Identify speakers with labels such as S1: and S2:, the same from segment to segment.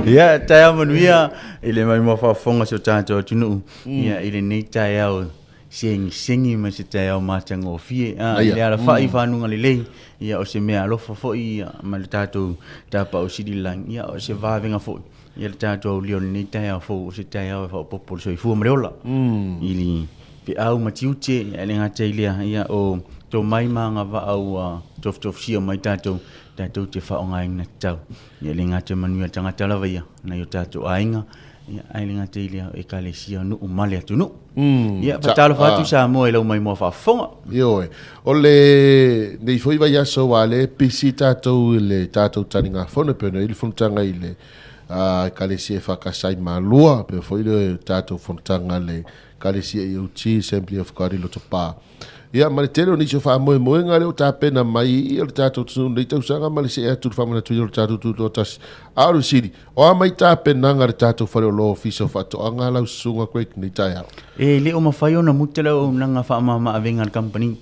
S1: Ia, taeao manuia i le maimoa faafofoga o si o tatou atunuu. Ia, i lenei taeao segisegi ma se taeao matagofie. I le alafai i fanuga lelei, ia o se mea alofa foi ia ma le tatou Tapaau Sili i le Lagi. Ia, o se vavega foi ia le tatou aulia o lenei taeao fou, o se taeao e faaopoopo le soifua ma le ola. I le feau ma tiute, ae le gata i lea, ia o tomai ma agavaa ua tofutofusia mai tatou, tatou te faaaogaina tatau. Ia e le gata e manuia le tagata lava ia, nai o tatou aiga, ia, ae le gata i lea, o ekalesia, nuu ma le atunuu. Ia, faatalofa atu Samoa i lau maimoa faafofoga.
S2: Ioe. O le nei foi vaiaso aua lea e pisi tatou i le tatou taligafono e pei ona i ai le fonotaga i le Ekalesia EFKS i Malua, pei foi le tatou fonotaga a le Ekalesia EOG, Assembly of God i Lotopa. Ia, ma le tele o nisi o faamoemoega lea ua tapena mai i o le tatou atunuu i lenei tausaga ma le see atu i le faamanatuina o le tatou Tutoatasi. A o le fesili, o a mai tapenaga a le tatou Faleoloa Ofisa o Faatoaga lau Susuga Craig i lenei taeao?
S1: E le o mafai ona muta le auaunaga faamama-avega a le kamupani.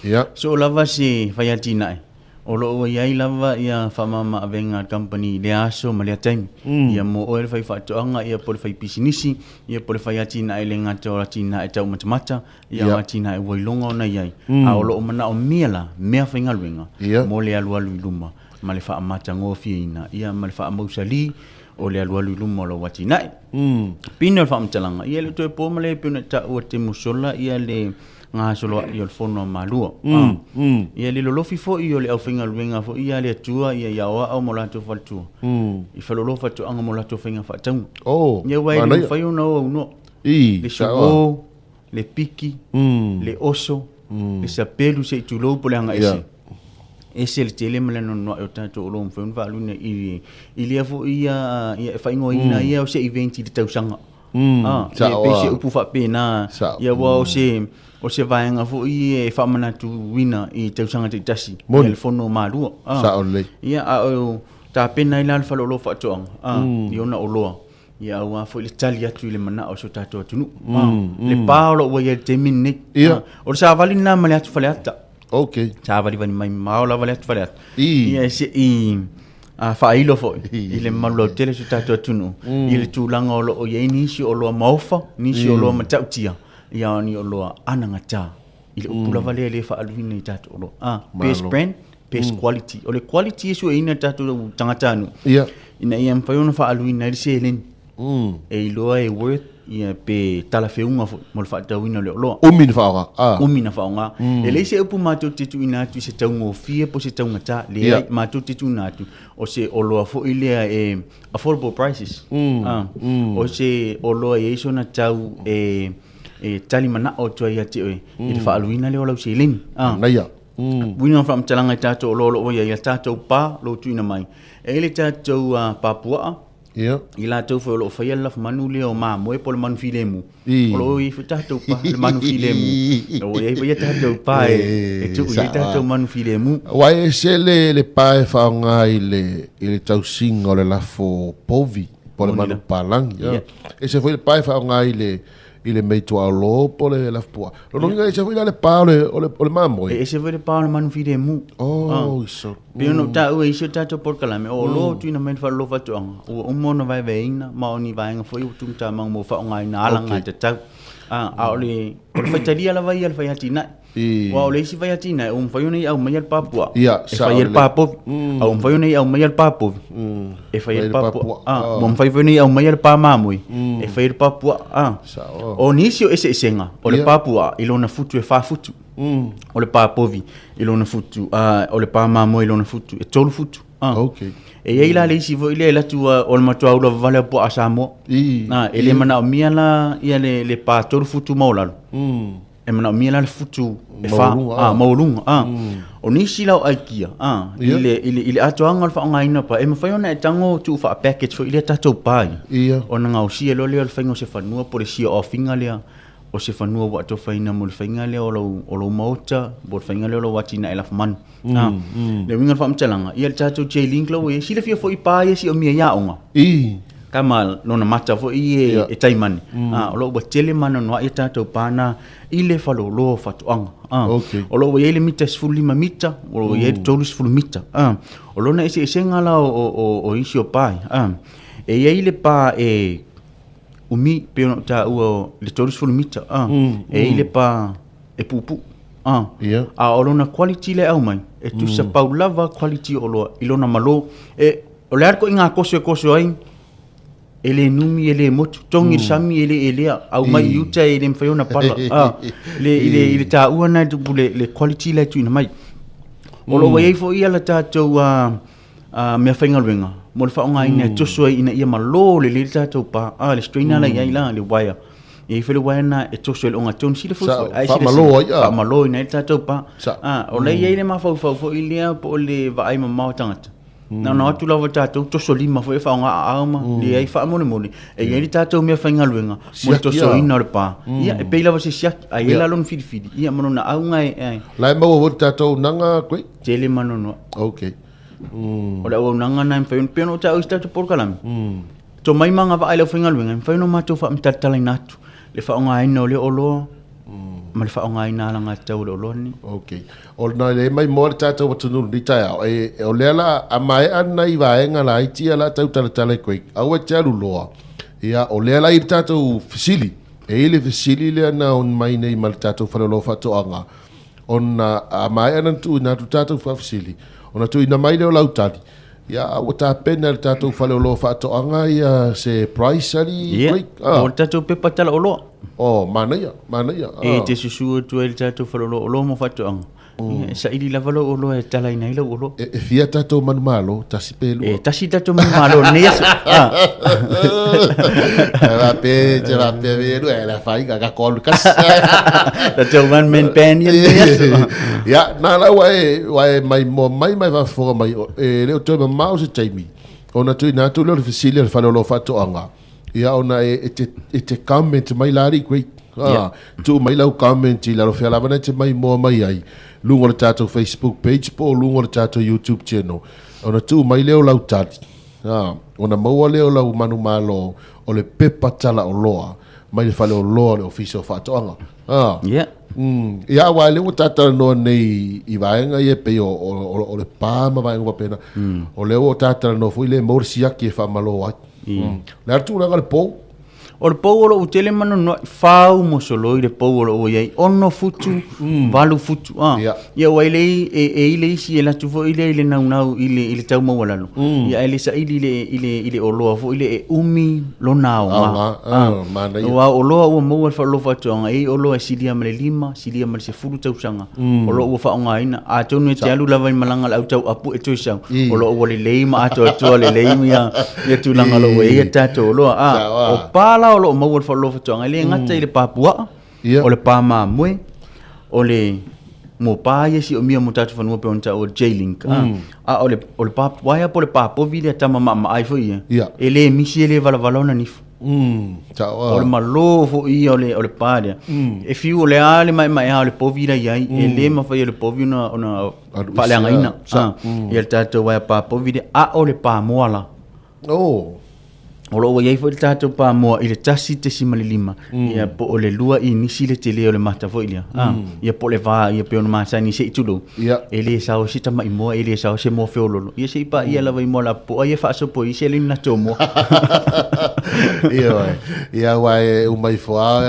S2: Ia.
S1: Soo lava se fai atinae, o lo o ua i ai lava ia faamama-avega a le kamupani i lea aso ma lea taimi. Ia mo oe le fai faatoaga, ia po o le fai pisinisi, ia po o le fai atinae e le gata o atinae taumatamata, ia o atinae ua iloga ona i ai. A o lo o manaomia la meafaigaluega mo le alualu i luma ma le faamatagofieina, ia ma le faamausali o le alualu i luma o lau atinae. Pine o le faamatalaga, ia e le o toe po ma le pei ona taua e Temusola ia le gasoloai o le fono a Malua. Ia le lolofi foi o le aufaigaluega foi ia a le Atua ia i aoao ma o latou faletua, i faleoloa faatoaga ma o latou faiga faatauga. Ia aua e le mafai ona o aunoa. Le suo, le piki, le oso, le sapelu se i tulou po o le agaese. Ese le tele ma le anoanoai o tatou oloa ua mafai ona faaaluina i i lea foi ia ia e faaigoaina ia o se event i le tausaga. Ia e pei se upu faapena ia aua o se o se vaega foi e faamanatuina i tausaga taitasi ia le fono Malua.
S2: Sao lelei.
S1: Ia a o tapena ai la le faleoloa faatoaga i ona oloa Ia aua foi le tali atu i le manao o si o tatou atunuu. Le pa o lo o ua i ai i le taimi lenei. O le savali lena ma le atu Faleata. Savalivali mai mamao lava le atu Faleata. Ia se i faailo foi i le mamalu lautele o si o tatou atunuu i le tulaga o lo o i ai nisi oloa maofa, nisi oloa matautia, ia o ni oloa anagata. I le upu lava lea e le faaaluina i tatou oloa. Best brand, best quality. O le quality e sueina e tatou tagatanuu ina ia mafai ona faaaluina ai le seleni e iloa e worth ia pe talafeuga foi mo le faatauina o le oloa.
S2: Umi na faaaoga.
S1: Umi na faaaoga. E leai se upu matou te tuuina atu i se taugofie po o se taugata. Leai, matou te tuuina atu o se oloa foi lea e affordable prices. O se oloa e i ai sona tau e tali manao atu ai ia te oe i le faaaluina lea o lau seleni.
S2: Manaia.
S1: Uiga o faamatalaga i tatou oloa o lo o i ai, a tatou pa o lo o tuuina mai. E i ai le tatou pa puaa, i latou foi o lo o faia le lafumanu lea o mamoe po o le manu filemu. O lo o i ai foi tatou pa, le manu filemu. O lo o i ai foi a tatou pa e tuu i ai tatou manu filemu.
S2: Aua e ese le pa e faaaoga i le tausiga o le lafo povi po o le manu palagi. E ese foi le pa e faaaoga i le i le mei tuaolo po o le lafupuaa. Lona uiga e ese foi la le pa o le, o le, o le mamoe.
S1: E ese foi le pa o le manu filemu.
S2: Oh, so.
S1: Pei ona ou taua i isi o tatou polokalame, o oloa ua tuuina mai i le faleoloa faatoaga, ua uma ona vaevaeina ma o ni vaega foi ua tuumatamaga mo faaaogaina alagatatau. A o le, o le faitalia lava ia a le fai atinae. Aua o le isi fai atinae ua mafai ona ia aumaia le pa puaa e fai ai le pa povi. A ua mafai ona ia aumaia le pa povi e fai ai le pa puaa. Ua mafai foi ona ia aumaia le pa mamoe e fai ai le pa puaa. O nisi o eseesega o le pa puaa i lona futu e 4 futu. O le pa povi i lona futu, o le pa mamoe i lona futu e 3 futu. E i ai la le isi foi lea e alu atu o le matua ula vavale o puaa Samoa. E le manaomia la ia le pa 3 futu maualalo. E manaomia la le futu e fa,
S2: Maualuga,
S1: a, maualuga, a. O nisi la o aikia, a, i le, i le, i le atoaga o le faaaogaina o pa, e mafai ona e tago tuu faa-package foi lea tatou pa ia. Ona gaosia loa lea o le faiga o se fanua po o le seal off-ina lea o se fanua ua atofaina mo le faiga lea o lou, o lou maota, po o le faiga lea o lou atinae lafumanu. A, le uiga o le faamatalaga, ia le tatou J-Link la ua i ai, silafia foi pa ia e siomia i aoga. Kama lona mata foi e, yeah. e taimane. Mm. Ah, o loo ua tele mana noa ia tātou pāna i le whalolo o whatoanga. Ah, okay. O loo ua iai le mita 15 mita, o loo ua iai le 30 mita. Ah, o lona ese esenga la o, o, o, o isi o pā. Ah, e iai le pā e umi pe ona tā ua le 30 mita. Ah, mm, e i le pā e pupu. Ah, yeah. A o lona quality le au mai, e tusa mm. pau lava quality o loa i lona malo. E, O le a koʻi ngā koso e koso ai, e le numi, e le motu, togi i le sami, e le elea, au mai i uta e le mawhai ona pala. Ah, le, i le, i le tāua nā tupu le, le quality le tuina mai. O lo wai ai fo ia la tātou a, a mea whaingaluenga, mo le whaonga ina e toso ai ina ia malo le le tātou pa, a le strainer la iai la, le wire. E i fele wire na e toso e le onga tonu sila fo
S2: fo. Ai sila malo ai
S1: a. Whamalo ina i tātou pa. Ah, o le iai le mawhauwhau fo i lea po o le vaai mamao tangata. Na ona atu lava tātou toso lima foi e whaonga a aoma, mm. le ai whaamolemole. E iai le tātou mea whaingaluenga, mo le tosoina o le pā. Mm. Ia, e pei lava se siaki, ai e lalo ni whiriwhiri. Ia, mano na aunga e, e.
S2: Lai maua wori tātou nanga, koe?
S1: Tele mano noa.
S2: Ok.
S1: Mm. O le au nanga na mwhai, pēno o tāu i tātou porokalami. Mm. Tō mai manga vaai lau whaingaluenga, mwhai no mātou whaamtalatala ina atu. Le whaonga aina o le oloa, ma le faaaogaina alagatatau o le oloa lenei.
S2: Ok. O na le mai moa le tātou atunuu ni taeao. E, o lea la, a maea nai vaega laiti ia la tau talatala i koe, aua e te alu loa. Ia, o lea la i le tātou fesili. E i le fesili lea na on mai nei ma le tātou faleoloa faatoaga. Ona a maea na tuuina atu tātou faafesili, ona tuuina mai lea o lau tali. Ia, ua tapena e le tātou faleoloa faatoaga ia se price ali,
S1: Ia,
S2: Craig? Ah.
S1: o le tātou pepa tala oloa.
S2: Oh, manaia, manaia.
S1: Ah. E te susu atu ai le tātou faleoloa oloa mo faatoaga. Ia, e saili lava lou oloa e talaina ai lau oloa.
S2: E, e fia tātou manumalo, tasi pe lua?
S1: E tasi tātou manumalo lenei aso. Ah.
S2: Te pe, te va pe ve lua, e la whai, ka ka koalu kasi.
S1: Tātou one man band ia lenei aso.
S2: Ia, nā la ua e, ua e mai moa mai mai faafofoga mai, e le o toe mamao se taimi, ona tuuina atu lea o le fesili a le faleoloa faatoaga, ia ona e, e te, e te comment mai la alii koe, ah, yeah. tuu mai lau comment i lalo fea lava na te mai moa mai ai, luga o le tātou Facebook page po o luga o le tātou YouTube channel, ona tuu mai lea o lau tali, ah, ona maua lea o lau manumalo o le pepa tala oloa mai le faleoloa o le Ofisa o Faatoaga. Ah.
S1: Yeah.
S2: Mm. Ia, aua lea ua tatalanoa nei i vaega ia pei o, o, o, o le pā ma vaega faapena. Mm. O lea ua tatalanoa foi le maua le siaki e faamalo ai. Mm. Le a le tulaga le pou?
S1: O le pou o loo tele manonoa, fau mosoloi le pou o loo iai, 6 futu, 8 futu. Ah.
S2: Yeah.
S1: Ia ua ile e, e ile isi e latu foi ile i le naunau i le, i le tau maualalo. Mm. Ia ele saili i le, i le, i le oloa foi ile e umi lona aoga.
S2: Aoga, ah, manaia.
S1: Ua oloa ua maua le faalofa atoaga, e i oloa e silia ma le 5, silia ma le 10 tausaga. Mm. O loo ua faaaogaina. Atonu e te alu lava i malaga le au tau apu e toe sau.
S2: I.
S1: O loo ua lelei ma atoatoa lelei ia, ia tulaga o loo ua i ai ia tatou oloa. Ah,
S2: Sao, ah.
S1: o pā la o loo maua le faalofa atoaga, e le gata i le pā puaa,
S2: Ia.
S1: O le pā mamoe, o le mō pā ia siomia mo tātou fanua pe ona tāua J-Link. Mm. A o le, o le pā waea po le pā povi lea tama maamaai foi ia.
S2: Ia.
S1: E le misi e le valavala ona nifo.
S2: Mm. Sao,
S1: O le malo foi ia o le, o le pā lea. Mm. E fiu o le a le maemaea o le povi la iai, mm. e le mawhai o le povi ona, ona
S2: Alu isi,
S1: faaleagaina.
S2: ah. Sa-
S1: Ah. Ia le tātou waea pā povi lea, a o le pā moa la.
S2: Oh.
S1: O loo ua iai foi le tatou pamoa i le 1.5, ia po o le 2 inisi le tele o le mata foi lea. Ah, ia po o le va ia pei ona masani se i tulou.
S2: Ia.
S1: E le sao se tama'i moa, e le sao se moa feololo. Ia se i paia lava i moa lapopoa ia faasopo ai se le ni latou moa.
S2: Ia oe. Ia aua e uma ifo lava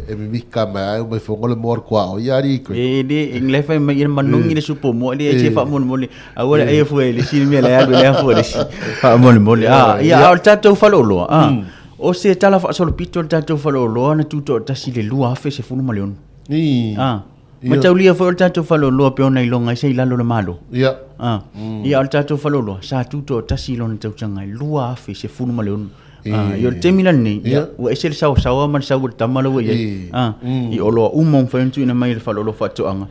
S2: e mimika mai lava e uma ifo le moa o le kuaʻo. Ia alii koe.
S1: E le, e le fai mai ia manogi le supo moa le e faamolemole. Aua le aia fua e le isi le mea le alu le afua le isi. Faamolemole. Ah, ia, a o le tatou faleoloa. Ah, o se tala faasolopito le tatou faleoloa na tutoatasi i le 2016.
S2: I.
S1: Ah, mataulia foi o le tatou faleoloa pe ona iloga ai sa i lalo o le Malo.
S2: Ia.
S1: Ah, ia o le tatou faleoloa sa tutoatasi i lona tausaga e 2016. Ah, ia o le taimi la lenei, ia, ua ese le saosaoa ma le sau o le tama la ua i ai. Ah, i oloa uma ua mafai ona tuuina mai e le faleoloa faatoaga,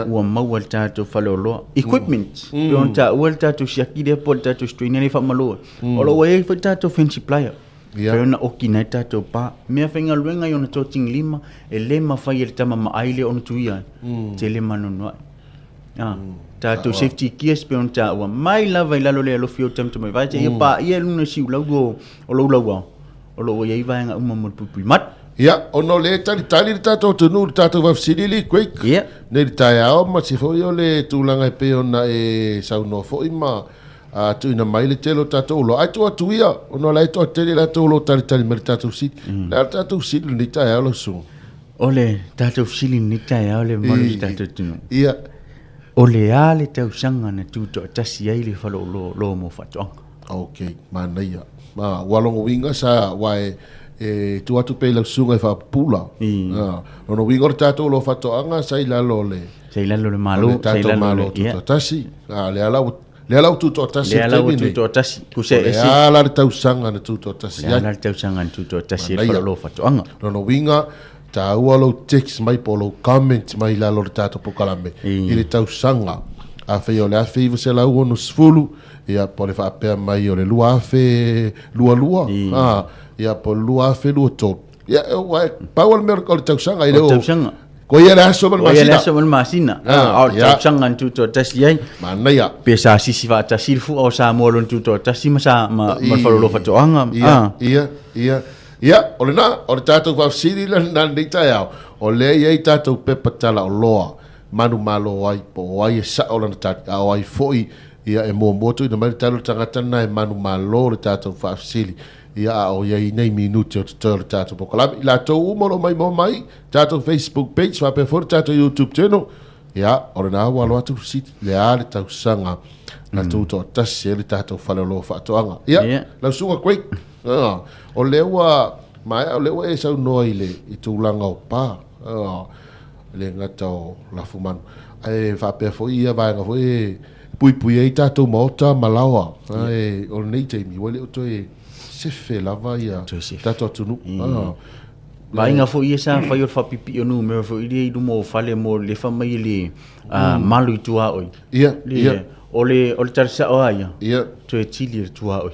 S1: ua maua e le tatou faleoloa. Equipment, pei ona taua le tatou siaki lea po o le tatou strainer lea e faamalo ai. O lo o ua i ai foi le tatou fancy plier. Mafai ona okina ai le tatou pa. Mea faigaluega i ona totigilima, e le mafai e le tama maai lea ona tuia ai. Tele manoanoa'i. Tatou safety gears pei ona taua mai lava i lalo o le alofi o tamatamai vae seia paia i luga o siulau o lou lauao, o lo o ua i ai vaega uma mo le puipui malu.
S2: Ia, ona o lea e talitali le tatou atunuu i le tatou faafesili, Craig, nei le taeao ma se foi o le tulaga e pei ona e saunoa foi ma tuuina mai le tele o tatou oloa. Ae tuu atu ia, ona o la e toatele latou o lo o talitali mai i le tatou fesili. O le a le tatou fesili i lenei taeao lau susuga?
S1: O le tatou fesili i lenei taeao le mamalu o le tatou atunuu. O le a le tausaga na tutoatasi ai le faleoloa mo faatoaga?
S2: Ok, manaia. Ma, ua lona uiga sa, ua e, e tuu atu pea i lau susuga e faapupula. Lona uiga o le tatou oloa faatoaga sa i lalo o le...
S1: Sa i lalo o le Malo.
S2: O le tatou Malo tutoatasi. A, lea la ua, lea la ua tutoatasi
S1: i le taimi lenei. Lea la ua tutoatasi.
S2: O le a la le tausaga na tutoatasi
S1: ai? O le a la le tausaga na tutoatasi ai le faleoloa faatoaga?
S2: Lona uiga, Taua lou text mai po o lou comment mai i lalo o le tatou polokalame i le tausaga afai o le 1960, ia po o le faapea mai o le 2022, a, ia po o le 2023. Ia, ua e, pau o le mea o le tausaga, e le o...
S1: Tausaga.
S2: Ko ia le aso ma le
S1: masina. Ko ia le aso ma le masina. A o le tausaga na tutoatasi ai.
S2: Manaia.
S1: Pe sa sisi faatasi le fua o Samoa lona tutoatasi ma sa ma ma le faleoloa faatoaga.
S2: Ia, ia, ia. Ia, o lena, o le tatou faafesili lena i lenei taeao, o lea e i ai tatou pepa talaoloa manumalo ai, po o ai e sao lana tali, a o ai foi ia e muamua tuuina mai le tali o le tagata lena e manumalo le tatou faafesili, ia a o i ai nei minute o totoe o le tatou polokalame. I latou uma o lo o maimoa mai, tatou Facebook page faapea foi le tatou YouTube channel, ia, o lena ua alo atu le fesili, le a le tausaga na tutoatasi ai le tatou faleoloa faatoaga. Ia, lau susuga Craig. Aa, o lea ua maea, o lea ua e saunoa i le i tulaga o pa, aa, le gata o lafumanu, ae faapea foi ia vaega foi e puipui ai tatou maota ma laoa. Ae o lenei taimi, ua le o toe sefe lava ia tatou atunuu. Aa.
S1: Vaaiga foi ia sa fai o le faapipii o numera foi lea i luma o fale mo le lefa mai le malu i tuaoi.
S2: Ia, ia.
S1: O le, o le tala sao lava ia, ia. Toe tili le tuaoi.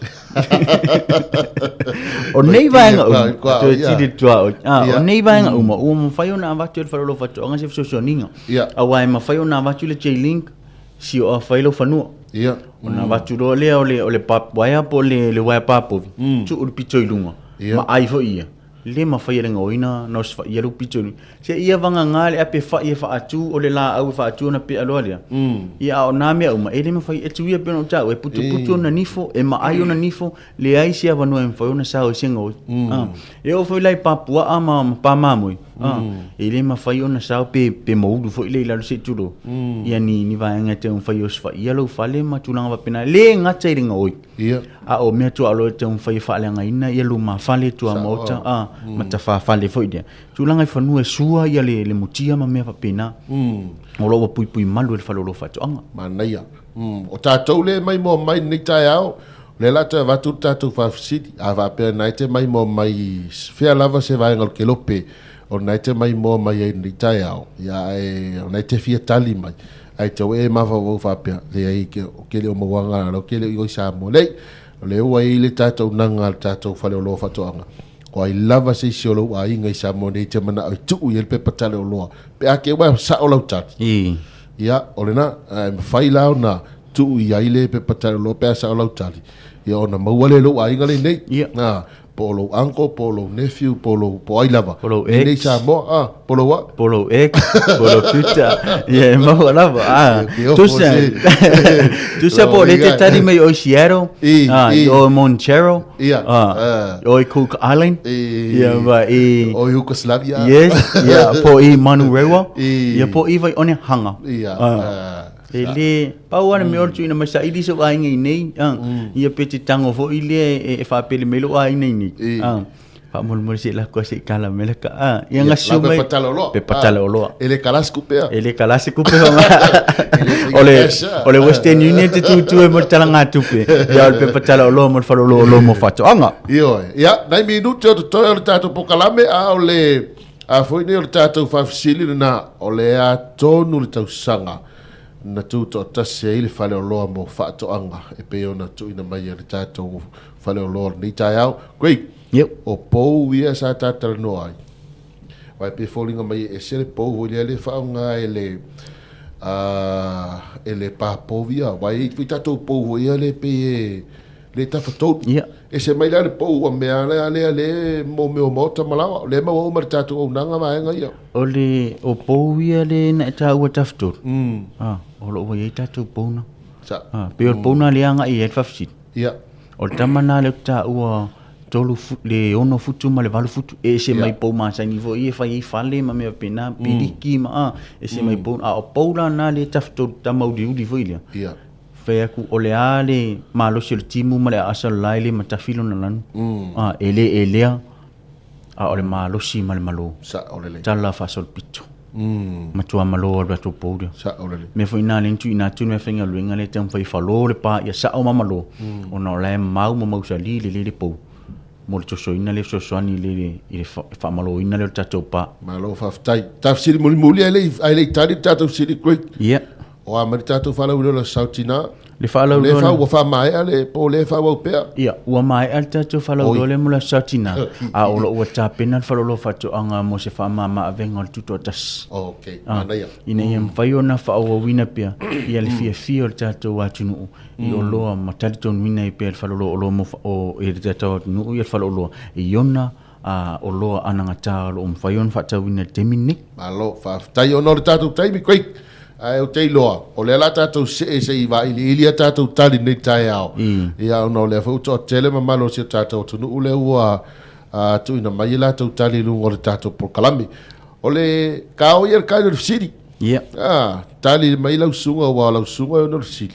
S1: O nei vaega uma, toe tili le tuaoi. Ah, o nei vaega uma, ua mafai ona avatu e le Faleoloa Faatoaga se fesoasoaniga.
S2: Ia.
S1: Aua e mafai ona avatu le J-Link, si o fai lou fanua.
S2: Ia.
S1: Ona avatu loa lea o le, o le barbed wire po o le, le uaea papovi, tuu le pito i luga, ma ai foi ia. Le mafai e le gaoina na osofaiia lou pito i se ia vagagā le ape fai e faatu o le laau e faatu ona pea loa lea. Ia a o nā mea uma e le mafai e tuia pei ona ou taua e putuputu ona nifo e maai ona nifo leai se avanoa e mafai ona sao ai se gaoi. E oo foi la i Papuaa ma Pamamoe e le mafai ona sao pe pe moulu foi lea i lalo se i tulou ia ni ni vaega e taumafai e osofaiia lou fale ma tulaga faapena. E le gata i le gaoi.
S2: Ia.
S1: A o mea tuaolo e taumafai e faaleagaina ia lumafale, tuamaota, a, ma tafafale foi lea. Tulaga i fanua e sua ia le, le mutia ma mea faapena. O lo o ua puipui malu e le faleoloa faatoaga.
S2: Manaia. O tatou lea e maimoa mai i lenei taeao, o lea o le a toe avatu le tatou faafesili. A faapea na e te maimoa mai i fea lava se vaega o le kelope, o lena e te maimoa mai ai i lenei taeao, ia ae o lena e te fia tali mai. Ae tau e mafaufau faapea, leai, ou te le o maua ana, ou te le o i o i Samoa. Leai, o lea ua i ai le tatou naga a le tatou faleoloa faatoaga, o ai lava se isi o lou aiga i Samoa nei e te manao e tuu i ai le pepa tale oloa, pe a te ua sao lau tali. Ia, o lena, ae mafai la ona tuu i ai le pepa tale oloa pe a sao lau tali, ia ona maua lea e lou aiga lenei. Ia. Po o lou uncle, po o lou nephew, po o lou, po o ai lava.
S1: Po o lou ex.
S2: Nei Samoa, ah, po o lou a?
S1: Po o lou ex, po o lou future. Ia, e maua lava. Ah, tusa, tusa po o lea e te tali mai o i Seattle, ah, i o Montero, ah, o i Cook Island, ia, ma i...
S2: O Yugoslavia.
S1: Yes, ia, po i Manurewa, ia, po i Vaione Hanga.
S2: Ia, ah.
S1: E le, pau lava le mea o le tuuina mai saili sou aiga i nei, a, ia pe te tango foi lea e, e faapele mai lou aiga i nei. A, faamolemole se i lako se i kala mai la ka, a, ia gasu mai.
S2: Pepa tala oloa.
S1: Pepa tala oloa.
S2: E le kalasi kupe a.
S1: E le kalasi kupe hoa. O le, o le Western Union te tūtū e mo le talagatupe. Ia o le pepa tala oloa mo le faleoloa oloa mo faatoaga.
S2: Ioe. Ia, nai minute o totoe o le tatou polokalame, a o le A foi nei o le tatou faafesili lena, o le a tonu le tausaga na tutoatasi ai le faleoloa mo faatoaga e pei ona tuuina mai e le tatou faleoloa o lenei taeao. Great!
S1: Yep.
S2: O pou ia sa ta talanoa ai. Aua e pei e foliga mai e ese le pou foi lea lea e faaaoga e le E le pa povi ia, aua e i ai foi tatou pou foi ia lea e pei e le tafatolu.
S1: Ia.
S2: Ese mai la le pou ua mea lea lea le mo mea o maota ma laoa. O lea e maua uma e le tatou auaunaga vaega ia.
S1: O le o pou ia le na e taua tafatolu. Ah, o lo o ua i ai tatou pou na.
S2: Sa.
S1: Ah, pei o le pou na lea agai i ai le faafesili.
S2: Ia.
S1: O le tama na lea ou te taua tolu fu, le ono futu ma le valu futu, e ese mai pou masani foi ia e fai ai fale ma mea faapena, piliki ma a, ese mai pou, a o pou la na lea e tafatolu tama uliuli foi lea.
S2: Ia.
S1: Fai atu o le a le malosi o le timu ma le aasa o le lae le matafi lona lanu. A, e le elea, a o le malosi ma le malo.
S2: Sao lelei.
S1: Tala faasolopito. Matua malo lava le tatou pou lea.
S2: Sao lelei.
S1: Mea foi na lea na tuuina atu le meafaigaluega lea e taumafai e falo le pa ia sao ma malo, ona o la e mau ma mausali lelei le pou mo le tosoina lea fesoasoani i le i le faamaloina lea o le tatou pa.
S2: Malo faafetai. Ta fesili mulimuli ae le i ae le i tali le tatou fesili Craig.
S1: Ia.
S2: O a mai le tatou faalauiloa i le Sautina?
S1: Le faalauiloa.
S2: Lea fa ua faamaea le po o lea e faaauau pea?
S1: Ia, ua maea le tatou faalauiloa lea mo le Aso Sautina, a o lo o ua tapena le faleoloa faatoaga mo se faamama avega o le tutoatasi.
S2: Okay, manaia.
S1: Ina ia mafai ona faaauauina pea ia le fiafia o le tatou atunuu i oloa ma talitonuina ai pea le faleoloa oloa mo o i le tatou atunuu ia le faleoloa i ona oloa anagata o lo o mafai ona faatauina i le taimi lenei.
S2: Malo, faafetai ona o le tatou taimi, Craig. Ae ou te iloa, o lea la tatou see se i vailiili a tatou tali nei taeao. Ia ona o lea foi ua toatele mamalu o si o tatou atunuu lea ua tuuina mai e latou tali i luga o le tatou polokalame. O le kao ia le tali o le fesili.
S1: Ia.
S2: Ah, tali mai lau susuga, aua o lau susuga e ono le fesili.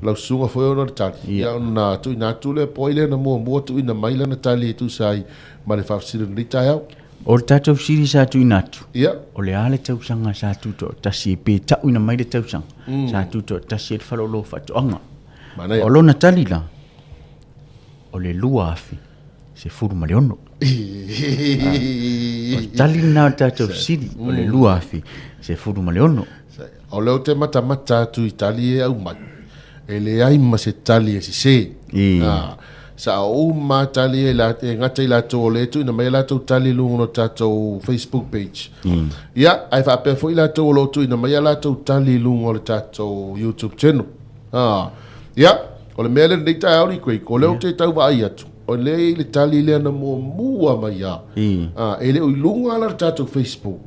S2: Lau susuga foi e ono le tali. Ia ona tuuina atu lea po o ai lea na muamua tuuina mai lana tali e tusa ai ma le faafesili o lenei taeao.
S1: O le tatou fesili sa tuuina atu,
S2: Ia.
S1: o le a le tausaga sa tutoatasi ai, pe tauina mai le tausaga sa tutoatasi ai le faleoloa o faatoaga.
S2: Manaia.
S1: O lona tali la, o le 2016. O le tali lena o le tatou fesili, o le 2016.
S2: O lea ou te matamata atu i tali e aumai, e leai ma se tali e sese. Sa uma lava tali e, e gata i latou o lea e tuuina mai a latou tali i luga o le tatou Facebook page. Ia, ae faapea foi latou o lo o tuuina mai a latou tali i luga o le tatou YouTube channel. Ia, o le mea lea lenei taeao ni Craig, o lea ou te tau vaai atu, o lea e i le tali lea na muamua mai lava. E le o i luga la o le tatou Facebook.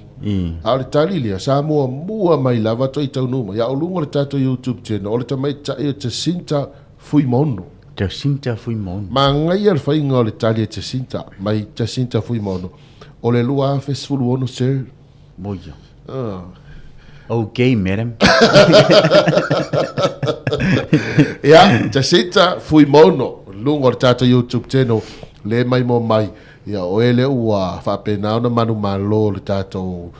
S2: A o le tali lea, sa muamua mai lava toi taunuu mai. A o luga o le tatou YouTube channel, o le tamaitai o Jacinta Fuimaono.
S1: Jacinta Fuimaono.
S2: Manaia le faiga o le tali a Jacinta, mai Jacinta Fuimaono. O le 2016, sir.
S1: Moia. Ok, madam.
S2: Ia, Jacinta Fuimaono, luga o le tatou YouTube channel, le mai mo mai. Ia, o e lea ua faapena ona manumalo le tatou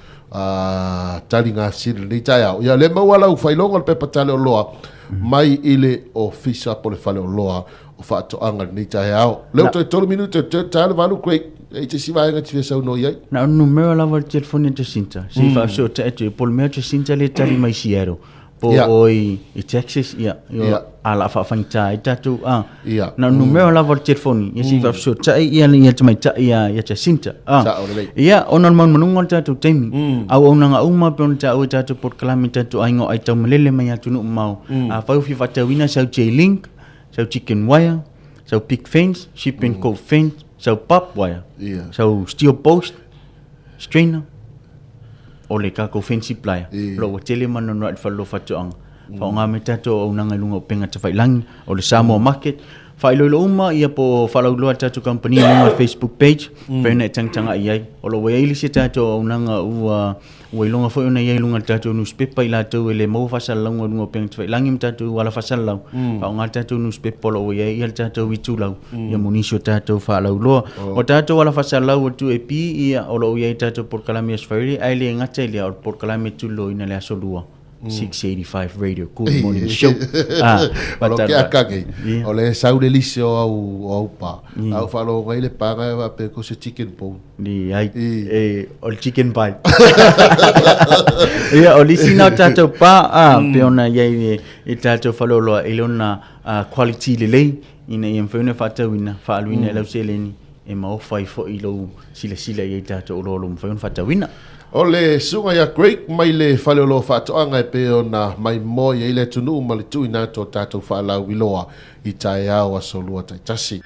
S2: taliga sili lenei taeao. Ia, le maua lau faailoga o le pepa tali oloa mai i le ofisa po o le fale oloa o faatoaga lenei taeao. Lea ua toe tolu minute, toe ta le valu, Craig. E i te isi vaega e te fia saunoa i ai?
S1: Na o le numera lava o le telefoni a Jacinta, se i faafesootai atu ai, po o le mea o Jacinta lea e tali mai i Seattle, po o i Texas, ia, a la faafaigata ai tatou, a. Na o le numera lava o le telefoni, ia se i faafesootai ia le tamaitai ia Jacinta, a.
S2: Sao lelei.
S1: Ia, ona o le manumanuga o le tatou taimi, auaunaga uma pei ona taua i tatou polokalame i tatou aiga o aitaumalele mai atunuu mamao, afai ua fia faatauina sau J-Link, sau chicken wire, sau pick fence, sheep and goat fence, sau barbed wire, sau steel post, strainer, o le tatou fence plier. O lo o ua tele ma nonoai i le faleoloa faatoaga. Faaaoga mai tatou auaunaga i luga o upega tafailagi, o le Samoa Market. Faailoilo uma ia po o faalauiloa a le tatou kamupani i luga o le Facebook page, fai ona e tagatagai i ai. O lo o ua i ai le isi a tatou auaunaga ua Ua iloga foi ona i ai i luga o le tatou nusipepa i latou e le maua faasalalauga i luga o upega tafailagi ma tatou ala faasalalau, faaaoga le tatou nusipepa o lo o ua i ai le tatou itulau ia mo nisi o tatou faalauiloa. O tatou ala faasalalau o le 2AP, ia, o lo o i ai le tatou polokalame i Aso Faraile, ae le gata i lea, o le polokalame tuliloaina i le Aso Lua, 685 Radio Good Morning Show.
S2: Ah, o lo ke aka nei, o le sau le lise o au, o au pa. Au faalogo ai le paga e faapea ko se chicken bone.
S1: Leai, e, o le chicken pie. Ia, o le isi na o tatou pa, a, pei ona i ai i tatou faleoloa, e le ona quality lelei, ina ia mafai ona faatauina, faaaluina i lau seleni, e maofa ai foi lou silasila i ai tatou oloa o lo o mafai ona faatauina.
S2: O le susuga ia Craig mai le fale o lo o faatoaga e pei ona maimoa i ai le atunuu ma le tuuina atu o tatou faalauiloa i taeao aso lua taitasi.